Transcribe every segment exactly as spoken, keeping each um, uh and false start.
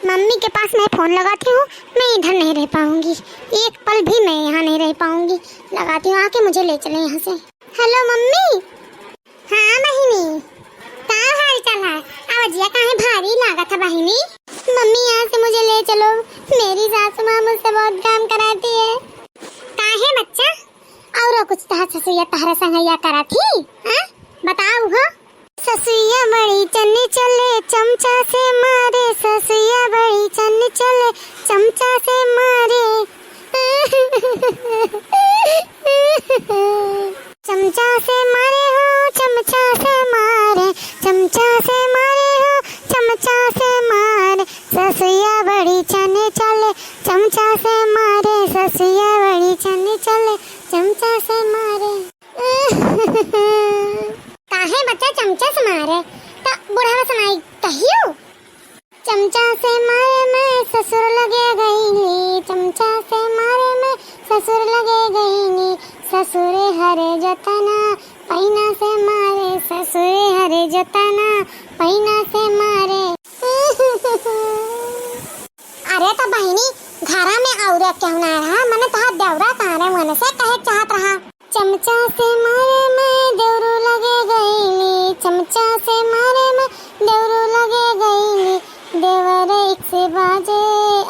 मम्मी के पास मैं फोन लगाती हूँ, मैं इधर नहीं रह पाऊंगी, एक पल भी मैं यहाँ नहीं रह पाऊंगी। लगाती हूँ, आके मुझे ले चले यहाँ से। हेलो मम्मी। हाँ बहिनी, का हाल चाल है? आवाजिया काहे भारी लागत है बहिनी? मम्मी, यहाँ से मुझे ले चलो, मेरी सासू माँ मुझसे बहुत काम कराती है। काहे बच्चा, और कुछ तहार ससुइया तहरा संगैया करत ही, हाँ? बताओ हो। ससुइया बड़ी चन्नी चले, चमचा से मारे, ससुइया बड़ी चन्नी चले, चमचा से मारे। चमचा से मारे हो, चमचा से मारे, चमचा से मारे हो, चमचा से मारे, ससुइया बड़ी चन्नी चले, चमचा से मारे, ससुइया बड़ी चन्नी चले, चमचा से मारे। काहे बच्चा चमचा से मारे? त बुढ़वा से नाई कहियो। चमचा से मारे मैं ससुर लगे गईनी, चमचा से मारे मैं ससुर लगे गईनी, ससुरे हरे जतना पैना से मारे, ससुरे हरे जतना पैना से मारे। अरे त बहिनी, घरा में और केहू ना रहा, मने तहार देवरा कहाँ रहे, मने से कहे चाहत रहा। चमचा से मारे मैं देवरू लगे गईली, चमचा से मारे मैं देवरू लगे गईली, देवरे एक से बाजे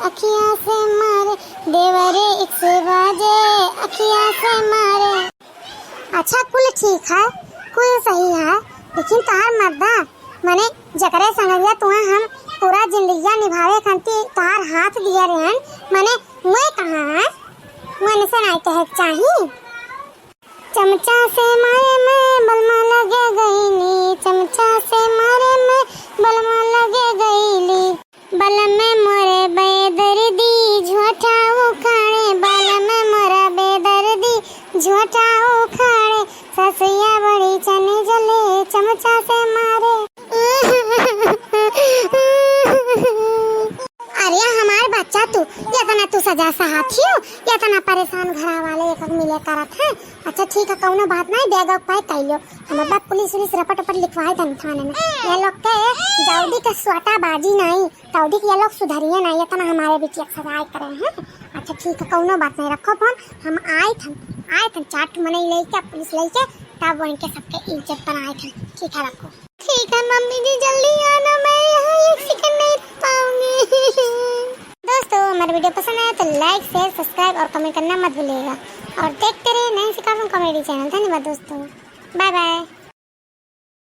अखिया से मारे, देवरे एक से बाजे अखिया से मारे। अच्छा, कुल ठीक है, कुल सही है, लेकिन तहार मर्दा, मने जकरे संगरिया तुहे हम पूरा जिंदगिया निभावे खातिर तहार हाथ दिए रहन, मने वे कहाँ है? वे से नाई कहे के चाही। चमचा से मारे मैं बलमा लगे गईली, चमचा से मारे मैं बलमा लगे गईली। बलम मोरे बेदर्दी झूठा उखाड़े, बलम मोरा बेदर्दी झूठा उखाड़े, ससुइया बड़ी चने जले चमचा से मारे। अरे हमार बच्चा तू, इतना तू सजा सहत हियो, इतना परेशान घरा वाले एक मिले करत हैं। अच्छा ठीक है, कौनो बात नहीं, bag वैग pack कर लियो। हम अब पुलिस उलिस report वपट लिखवाए तनी थाने में। ये लोग के जल्दी के सोटा बाजी नहीं, जल्दी के ये लोग सुधरिए नहीं, इतना हमारे बीच एक सजा करे हैं। अच्छा ठीक है, कौनो बात नहीं, रखो फोन, हम आए थन, आए थन चार ठो मनई लेके, पुलिस लेके, तब उनके सबके इज्जत बनाए थन। ठीक है, रखो। ठीक है मम्मी जी, जल्दी आना, मैं यहाँ एक second नहीं रह पाऊंगी। दोस्तों, हमारा video पसंद आया तो like, share, subscribe और comment करना मत भूलिएगा और देखते रहिए नई सी cartoon comedy channel। धन्यवाद दोस्तों, bye bye।